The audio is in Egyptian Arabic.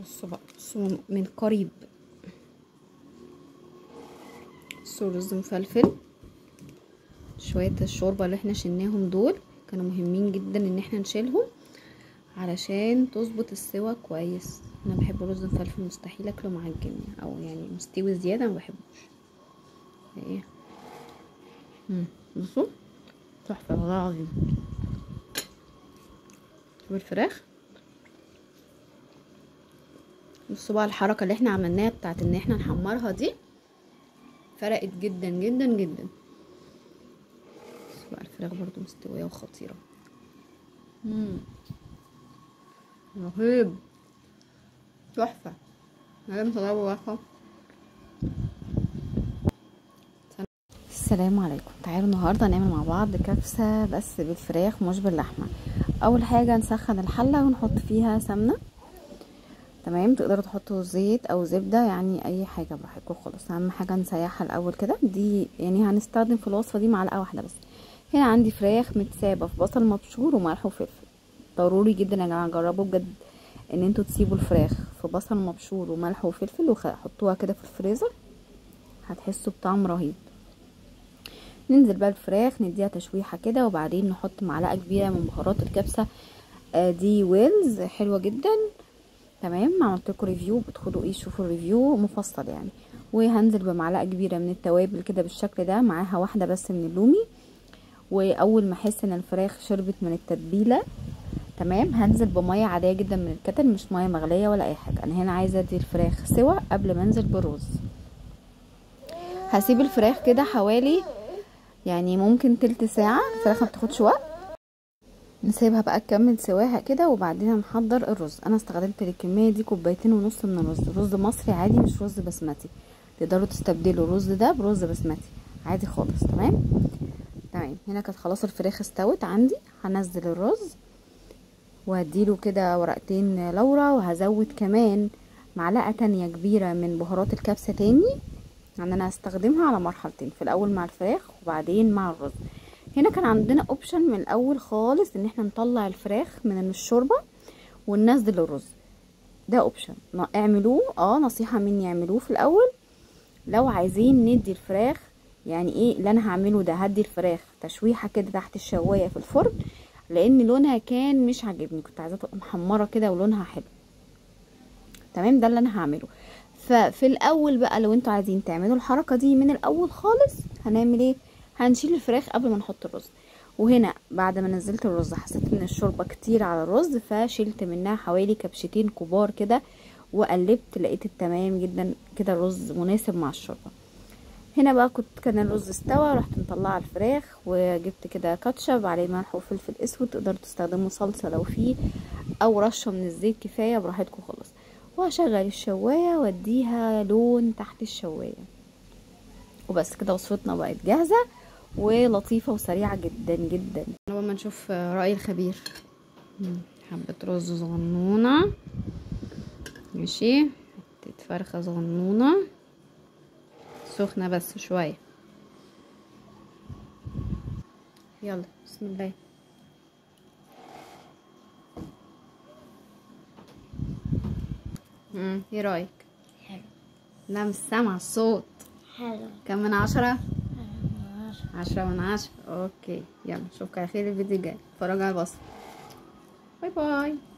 بصوا بقى، بصوا من قريب. بصوا رز مفلفل، شوية الشوربة اللي احنا شلناهم دول كانوا مهمين جدا ان احنا نشيلهم علشان تظبط السوا كويس. انا بحب الرز مفلفل، مستحيل اكله معجن او يعني مستوي زيادة، ما بحبوش. ايه بصوا تحفة والله العظيم. شوفوا الفراخ، بصوا بقى الحركة اللي احنا عملناها بتاعت ان احنا نحمرها دي فرقت جدا جدا جدا. بصوا بقى الفراخ برضو مستوية وخطيرة. رهيب، تحفة. لازم تجربوا وصفه. السلام عليكم. تعالوا النهارده نعمل مع بعض كبسة بس بالفراخ مش باللحمه. اول حاجة نسخن الحلة ونحط فيها سمنه، تمام. تقدروا تحطوا زيت او زبدة، يعني اي حاجة براحتكم خالص. اهم حاجة نسيحها الاول كده. دي يعني هنستخدم في الوصفة دي معلقه واحدة بس. هنا عندي فراخ متسابه في بصل مبشور وملح وفلفل. ضروري جدا يا جماعة جربوا بجد ان انتوا تسيبوا الفراخ في بصل مبشور وملح وفلفل وحطوها كده في الفريزر، هتحسوا بطعم رهيب. ننزل بقى الفراخ نديها تشويحه كده، وبعدين نحط معلقه كبيرة من بهارات الكبسه دي ويلز، حلوة جدا، تمام. عملت لكم review، بتدخلوا ايه شوفوا ال review مفصل يعني. وهنزل بمعلقه كبيرة من التوابل كده بالشكل ده، معاها واحدة بس من اللومي. واول ما احس ان الفراخ شربت من التتبيله، تمام، هنزل بميه عادية جدا من ال kettle، مش مية مغليه ولا اي حاجة. انا هنا عايزه ادي الفراخ سوا قبل ما انزل بالرز. هسيب الفراخ كده حوالي يعني ممكن تلت ساعة، الفراخ ما بتاخدش وقت. نسيبها بقى تكمل سواها كده، وبعدين هنحضر الرز. انا استخدمت للكميه دي 2.5 كوباية من الرز، رز مصري عادي مش رز بسمتي. تقدروا تستبدلوا الرز ده برز بسمتي عادي خالص، تمام تمام. هنا كانت خلاص الفراخ استوت عندي. هنزل الرز وهديله كده ورقتين لورا، وهزود كمان معلقه تانية كبيرة من بهارات الكبسه تاني، يعني انا هستخدمها على مرحلتين، في الاول مع الفراخ وبعدين مع الرز. هنا كان عندنا option من الاول خالص ان احنا نطلع الفراخ من الشوربة وننزل الرز، ده option اعملوه، نصيحة مني اعملوه في الاول لو عايزين ندي الفراخ. يعني ايه اللي انا هعمله ده؟ هدي الفراخ تشويحه كده تحت الشوايه في الفرن، لان لونها كان مش عاجبني، كنت عايزاها تبقى محمرة كده ولونها حلو، تمام. ده اللي انا هعمله. ففي الاول بقى لو انتوا عايزين تعملوا الحركة دي من الاول خالص، هنعمل ايه؟ هنشيل الفراخ قبل ما نحط الرز. وهنا بعد ما نزلت الرز حسيت ان الشوربة كتير على الرز، فشلت منها حوالي كبشتين كبار كده وقلبت، لقيت التمام جدا كده، الرز مناسب مع الشوربة. هنا بقى كان الرز استوى، رحت مطلعه الفراخ وجبت كده كاتشب عليه ملح وفلفل اسود، تقدروا تستخدموا صلصه لو فيه او رشه من الزيت كفاية، براحتكم خالص. وهشغل الشوايه واديها لون تحت الشوايه، وبس كده وصفتنا بقت جاهزة ولطيفة وسريعة جدا جدا. اول ما نشوف راي الخبير. حبه رز صغنونه، ماشي، حتة فرخة صغنونه سخنة بس شوية. يلا بسم الله. ايه رايك؟ حلو. لا مش سامعه الصوت. حلو. كم من 10؟ 10 من 10. okay، يلا اشوفك على خير الفيديو الجاي. اتفرجوا على الوصفة. bye bye.